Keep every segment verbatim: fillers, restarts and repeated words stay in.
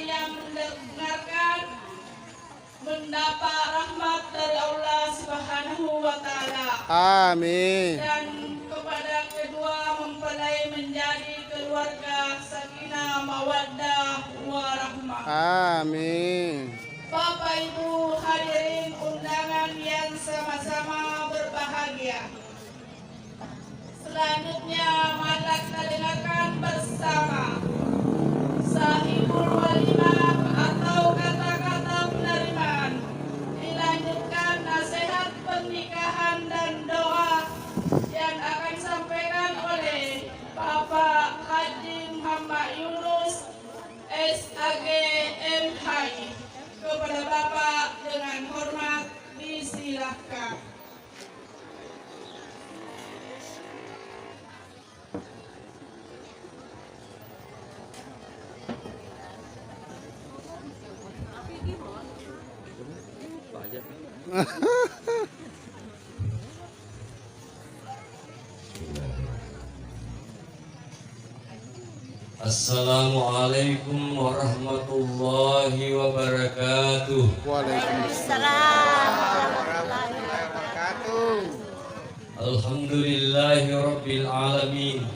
yang mendengarkan mendapat rahmat dari Allah Subhanahu wa Ta'ala. Amin. Dan kepada kedua mempelai menjadi keluarga sakinah mawaddah warahmah. Amin. Bapak Ibu hadirin undangan yang sama-sama berbahagia. Selanjutnya, mari kita dengarkan bersama Sahibul Walimah atau kata-kata penerimaan. Dilanjutkan nasihat pernikahan dan doa yang akan disampaikan oleh Bapak Haji Muhammad Yunus, S A G, M H I. Kepada Bapak dengan hormat disilahkan. Assalamualaikum warahmatullahi wabarakatuh. Waalaikumsalam warahmatullahi wabarakatuh. Alhamdulillahi rabbil alamin.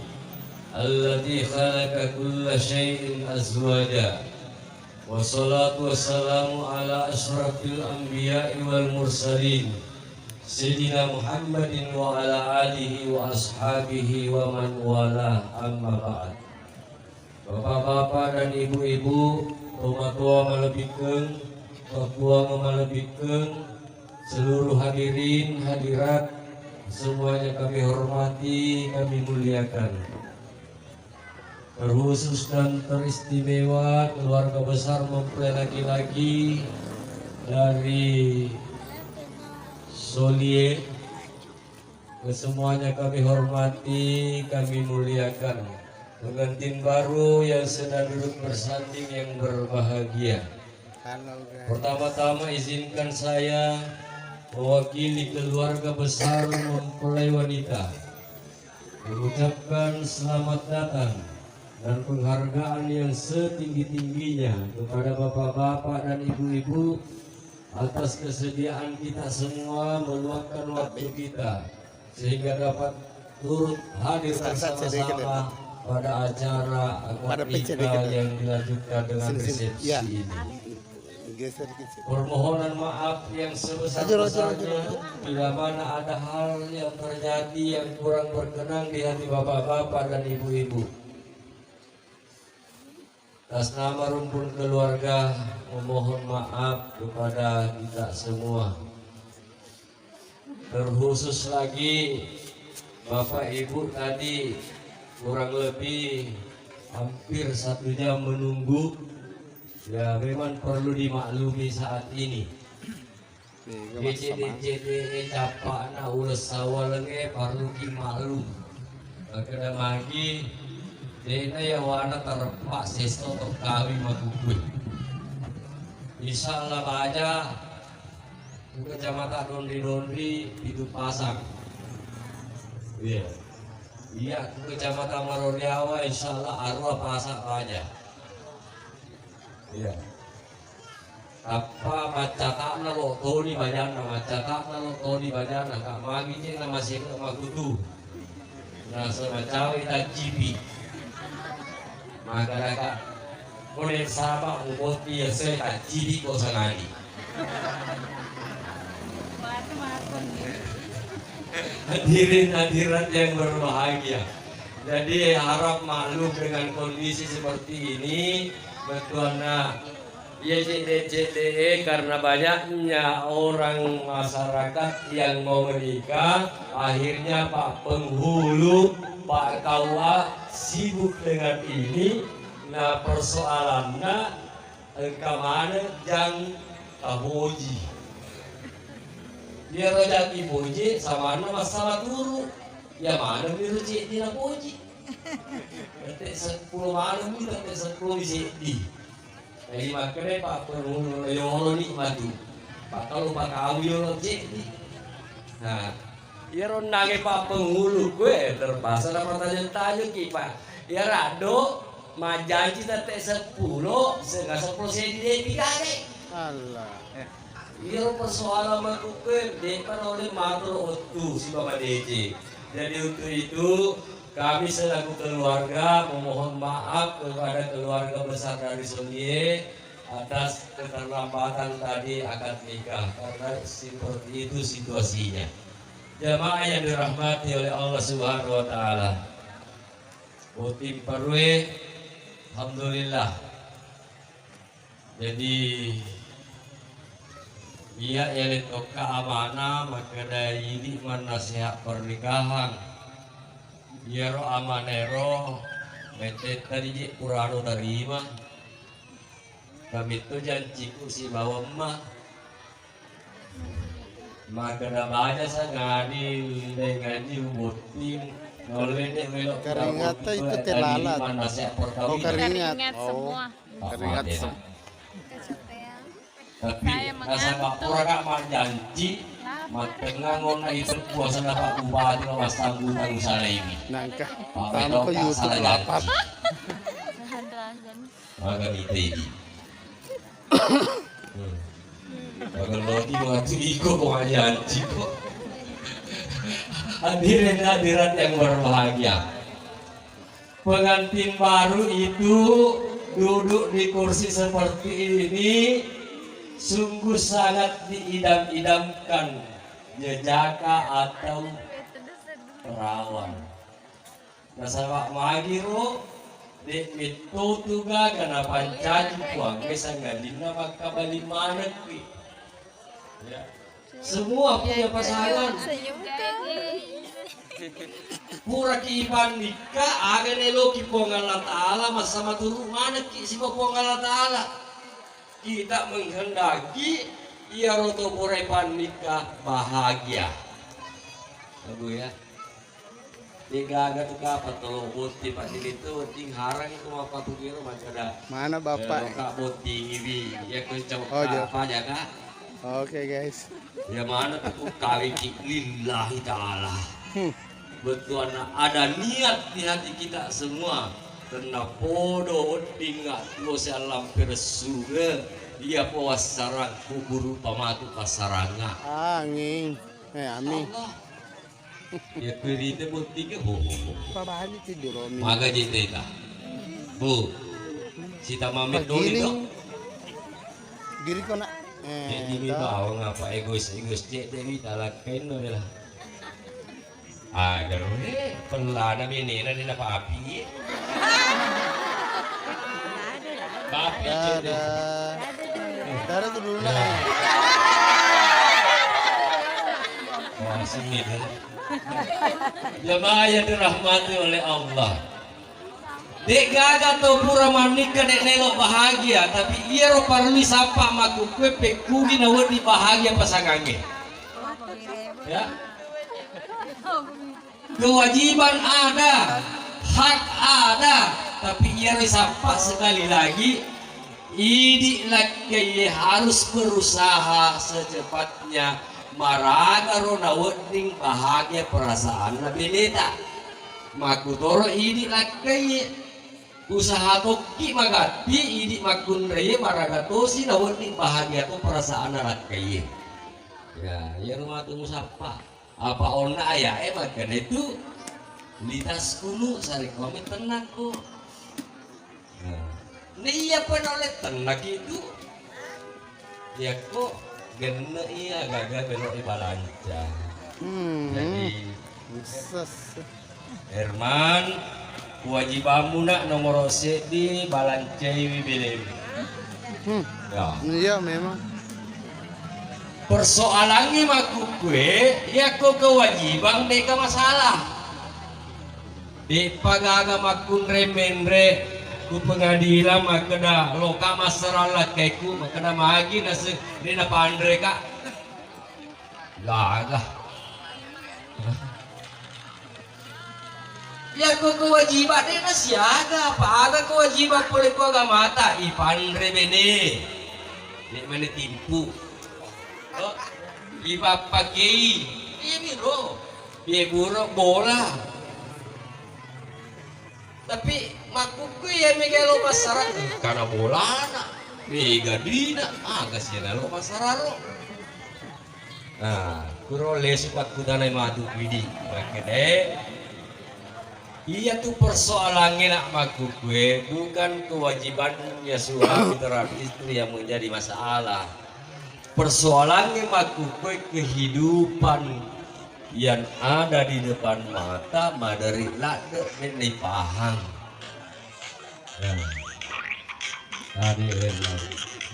Alladzi khalaqa kulla syai'in azwaja. Wassalatu wassalamu ala asyrafil anbiya'i wal mursalin, Sayyidina Muhammadin wa ala alihi wa ashabihi wa man walah, amma ba'd. Bapak-bapak dan ibu-ibu, tomatoa malebbikkeng, totuang malebbikkeng, seluruh hadirin hadirat, semuanya kami hormati, kami muliakan. Terkhusus dan teristimewa keluarga besar mempelai laki-laki dari Solie, kesemuanya kami hormati, kami muliakan. Pengantin baru yang sedang duduk bersanding yang berbahagia. Pertama-tama izinkan saya mewakili keluarga besar mempelai wanita mengucapkan selamat datang dan penghargaan yang setinggi-tingginya kepada bapak-bapak dan ibu-ibu atas kesediaan kita semua meluangkan waktu kita sehingga dapat turut hadir bersama-sama pada acara akad nikah yang dilanjutkan dengan resepsi ini. Permohonan maaf yang sebesar-besarnya bila mana ada hal yang terjadi yang kurang berkenan di hati bapak-bapak dan ibu-ibu. Atas nama rumpun keluarga memohon maaf kepada kita semua. Terkhusus lagi Bapak Ibu tadi kurang lebih hampir satu jam menunggu. Ya, memang perlu dimaklumi saat ini. Cedde-cedde cappa'na uleng sawalenge parelluki maklum. Makkeda magi, de'na yawana tareppa sesto to kawi makukue. Insya Allah baja ku Kecamatan Dondri-Dondri pitu pasang. Iya. Iya, ku Kecamatan Maroriawa insya Allah arua pasang baja. Iya. Tappa maccata'na lo toni bajanna, maccata'na lo toni bajanna, ka magi cena masih makutu. Nasa macawe taccipi. Makkadaka, kone saba uboti ya saya taccipi ko sangadi. Hadirin hadirat yang berbahagia. Jadi harap maklum dengan kondisi seperti ini, bettuanna. Iya, cedde-cedde, karena banyaknya orang masyarakat yang mau menikah, akhirnya Pak Penghulu, Pak K U A sibuk dengan ini. Nah, persoalannya engka maneng jang taboji. Iyaro jang iboji samanna massala turu. Iya maneng iro ceddi naboji. Tette seppulo maneng mi, tette seppulo mi seddi. Jadi makkedai Pak Penghulu, yolo nikmati. Pak, kalau Pak Kau yolo ceddi. Nah, iyaro nange Pak Penghulu kue terpaksa dapat tajeng-tajeng ki, Pak. Iya rado, Majjanci tette seppulo, sega seppulo seddi de'pi gagai. Allah. Iyaro persoalan makkukue, de'pa naoleng matur ottu sibawa madeceng. Jadi untuk itu, kami selaku keluarga memohon maaf kepada keluarga besar dari Solie atas keterlambatan tadi akad nikah, karena seperti itu situasinya. Jamaah yang dirahmati oleh Allah Subhanahu wa Ta'ala. Botting parue, alhamdulillah. Jadi, iya ele tokka amanah makkeda idi mannasehat pernikahan. Iyaro amanah ero, mettetta dije purano tarima. Kamitto janciku sibawa emma. Makkeda baja sangadi, de ngaji botting, naulle de melo. Keringat itu teh lalat. Oh, keringat. Keringat semua. Keringat semua. Tapi nasaba pura ka majjanci, mattengnga ngonna itu puasa dapat bupati massanggutan usaha ini. Nangka. Pak, tamu ke YouTube lapat. Maga mita idi. Hmm. Magelloki matu iko ko majanci ko. Hadirin hadirat yang berbahagia. Pengantin baru itu duduk di kursi seperti ini sungguh sangat diidam-idamkan jejaka atau perawan. Nasaba magiro, de metto tu gaga napancaji Puang, sangadinna makkabali manekki. Ya. Semua punya pasangan. Puraki ipannikka, aga neloki Puang Allah Ta'ala, massama turu manekki siba Puang Allah Ta'ala. Kita menghendaki iyaro to pura ipannikka bahagia. Bagus ya. Degaga tu kapang tolo botting, Pak, di itu wedding harang itu mappatugiro makkeda. Mana Bapak? Eh, Bapak botting iwi, ya, ko cau. Oh, iya. Apa aja, Kak? Oke, guys. Ya, mana tu kawiki lillahi ta'ala. Hmm. Betul, anak, ada niat di hati kita semua. Karena podo wedding nggak tuo si alam peressuge, iya po wassarang kuburu pamatu passaranga. Angin. Eh, amin. Allah. Ya, kerita bottingnya, ho, ho, ho. Pabali tidur, Romi. Maga jendela. Bu, sita mamet doli dong. Diri kau nak. Eh, jadi mi bawang apa egois, egois cek deh, mi talakain dong lah. Ah, garu, eh, pelana bini na dina papi. Papi cek deh. Dadah. Dadah tuh dulu, nak. Wah, sengit, ya. Jamaah yang dirahmati oleh Allah. De'gaga tau pura mannikka de' nelo bahagia, tapi iyaro parellu sappa makkukue pekkugi nawedding bahagia pasangangnge. Ya. Kewajiban ada, hak ada, tapi iyaro sappa sekali lagi, idi lakkaie harus berusaha secepatnya maragaro nawedding bahagia perasaanna beneta. Makkutoro idi lakkaie, usaha tokki magatti idi makkunraie maraga tosi nawedding bahagia to perasaanna lakkaie. Ya, iyaro matu musappa. Apa onna ayae makkeda itu, "Litaskunu, sarekkuammi tennakko." Nah, naiya pun oleh tennak itu, yakko genne iya gaga belok ibalanca. Hmm. Jadi, ses. Herman, kewajibanmu nak nomoro seddi balancaiwi belemu. Hmm. Ya. Iya, memang. Persoalangnge makkukue, yakko kewajibang de'ka masalah. De'pa gaga makkunre menre ku pengadilan makkeda loka massarang lakkaiku, makkeda magi nase-, de napanreka. Gaga. Yakko kewajiban de nasiaga, apa aga kewajiban pole ku agamata, ipanre bene. Nek mane timpu. Oh, ipappakei. Iya miro. Iya buro bola. Tapi Makkukkue iya mega lo passara, engkana bolana, mega duina, aga sira lo passara ro. Nah, kuro lesu pakkutanai matu widi, makkeda, iyatu persoalangnge nak makkukkue bukan kewajibannya suami terhadap istri yang menjadi masalah. Persoalangnge makkukkue kehidupan yang ada di depan mata, maderi ladde, de' naipahang. Nah. Tadi, eh,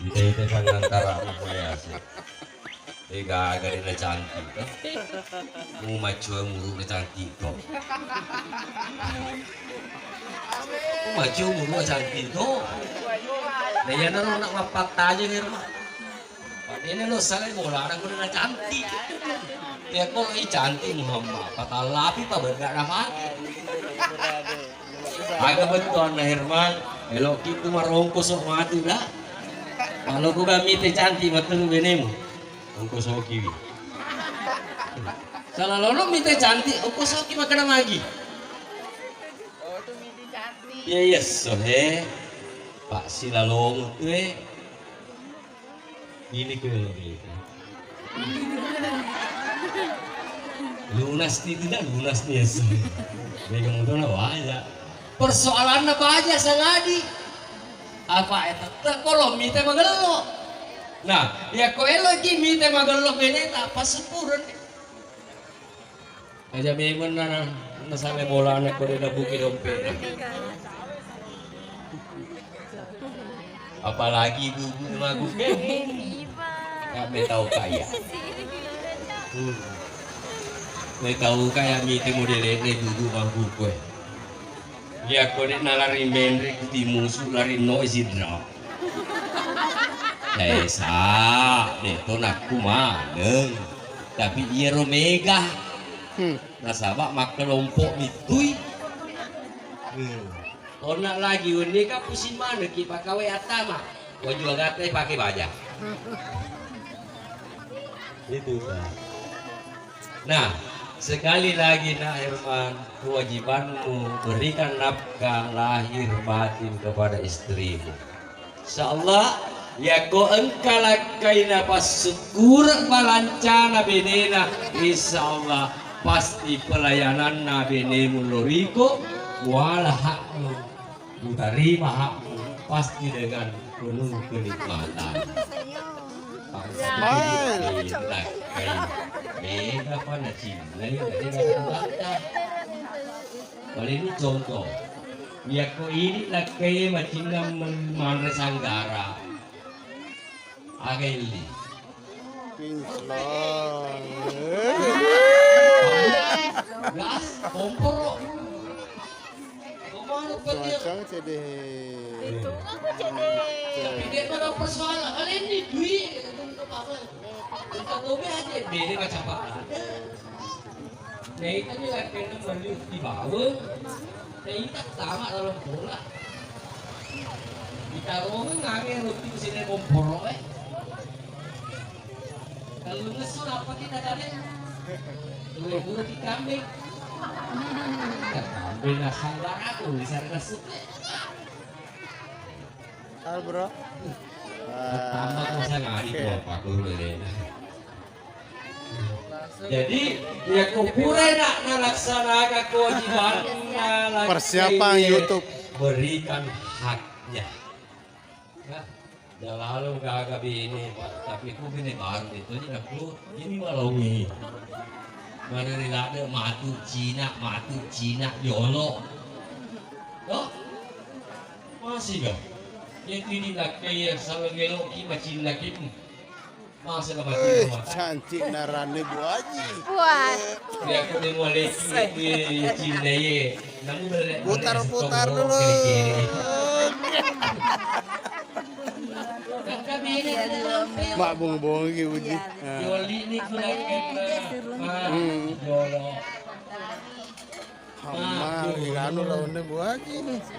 ite-ite sangantara aku ya sih. Eh, gaga de' nacantik to. Mu macua muru nacantik to. Mu macua muru nacantik to. Nah, iya naro nak mappattaja Herman. Padahal lo salai bolana kudu nacantik. Ya kok i cantik Muhammad, patallapi pa bergak namaki. Aga bettuanna Herman, eloki tu marongko sok matu dah. Kalau ku kami te cantik betul benemu. Ongko soki wi. Salah lolo mite cantik, ongko soki makkeda magi. Iya, iya, so he. Pak Silalong tu, eh. Ini ke lebih. Lunas ni tidak, lunas ni, yes. Mega mudona wajah. Persoalanna baja sangadi. Apa e tette' kolo mite magello. Nah, yakko eloki mite magello beneta, passyukureng. Aja memang na, na, nasalai bolana ko de' nabuki dompetna. Apalagi ibu-ibu magu. Kak, me tau kaya. Hmm. Me tau kaya mite modele ne ibu-ibu magu kue. Iya, ko de' nalari menre ku timusu lari no sidra. Desa, de' to nakku maneng. Tapi iyaro mega. Hmm. Nasaba makkelompok mittui. Hmm. Onna lagi wenni ka pusing maneng ki pakawai attama. Waju agatta pake baja. Itu, Pak. Nah, sekali lagi, Nak Herman, kewajibanmu berikan nafkah lahir batin kepada istrimu. Insyaallah, yakko engka lakkaina passyukureng malancana benena, insyaallah pasti pelayananna benemu loriko, muala hakmu. Kutarima hakmu pasti dengan penuh kenikmatan. Bangsa ini, eh, mega pa nacinnai, mega pa nacinnai. Paling ini contoh. Yakko ini lakkai macinna men-, manre sanggara. Aga elli. Pingsan. Gas, komporo. Komano petir. Cuaca cedde. Itu aku cedde. Tapi dia pada persoalan. Kalian ini duit. Untuk apa? Untuk kopi aja. Beda macam apa? Naita ni lakkainna melli utti baweng, naita tama dalam bola. Itarongeng nange roti ku sini komporo e. Kalau ngesu apa kita tadi? Dua puluh tiga kambing. Ya, kambing asal aku bisa ngesu. Halo, Bro. Tambah kau saya ngadi kau apa dulu deh. Jadi, yakko pura na-, nalaksanakan kewajibanna, persiapan YouTube. Berikan haknya. Nah, jalalo gaga bene, Pak. Tapi ku bene baru itu, jadi aku, ini malau ini. Mana ni lada matu Cina, matu Cina, jolo. Toh? Masih ga? Yang ini lakkai yang salah ngeloki, macinnakimu. Masa na mati. Eh, cantik narane Bu Aji. Wah. Ya, aku ni mau leci, eh, cinta ye. Namu bele-, putar-putar dulu. Mak bong-bong lagi, Uji. Iya. Ah. Joli ni kurang enak. Ah, jolo. Hama, anu raunna buaji. Mas,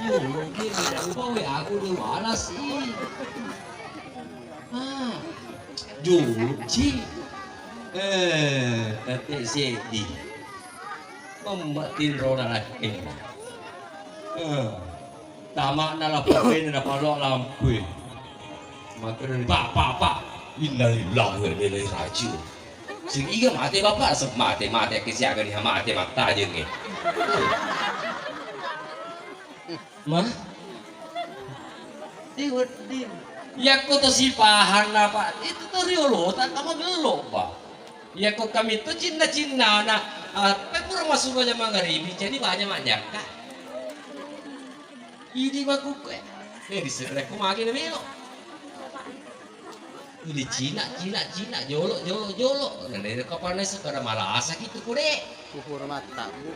mungkin tidak lupa W A aku udah balas sih. Ah, Juci. Eh, tapi sedih. Membatin roda lagi. Eh, tama'na lappa bene napalo lampue. Makkedani, "Pak, Pak, Pak." "Innalillahi wa inna ilaihi raji'un." Sing iga mate bapak, se-, mate, mate ke siaga nih mate mattajengnge. Mah? Di wedding. Yakko to sipahanna, Pak, itu to riolota kamagello, Pak. Yakko kami to cinna-cinnana, ah, pe pura masuro jam mangaribi, jadi banyak manjakka. Idi makkukue. Eh, diserekku magi na melo. Idi cina, cina, cina, jolo, jolo, jolo. Nende kapalna sepada malasa gitu kude. Kuhur mata, Bu.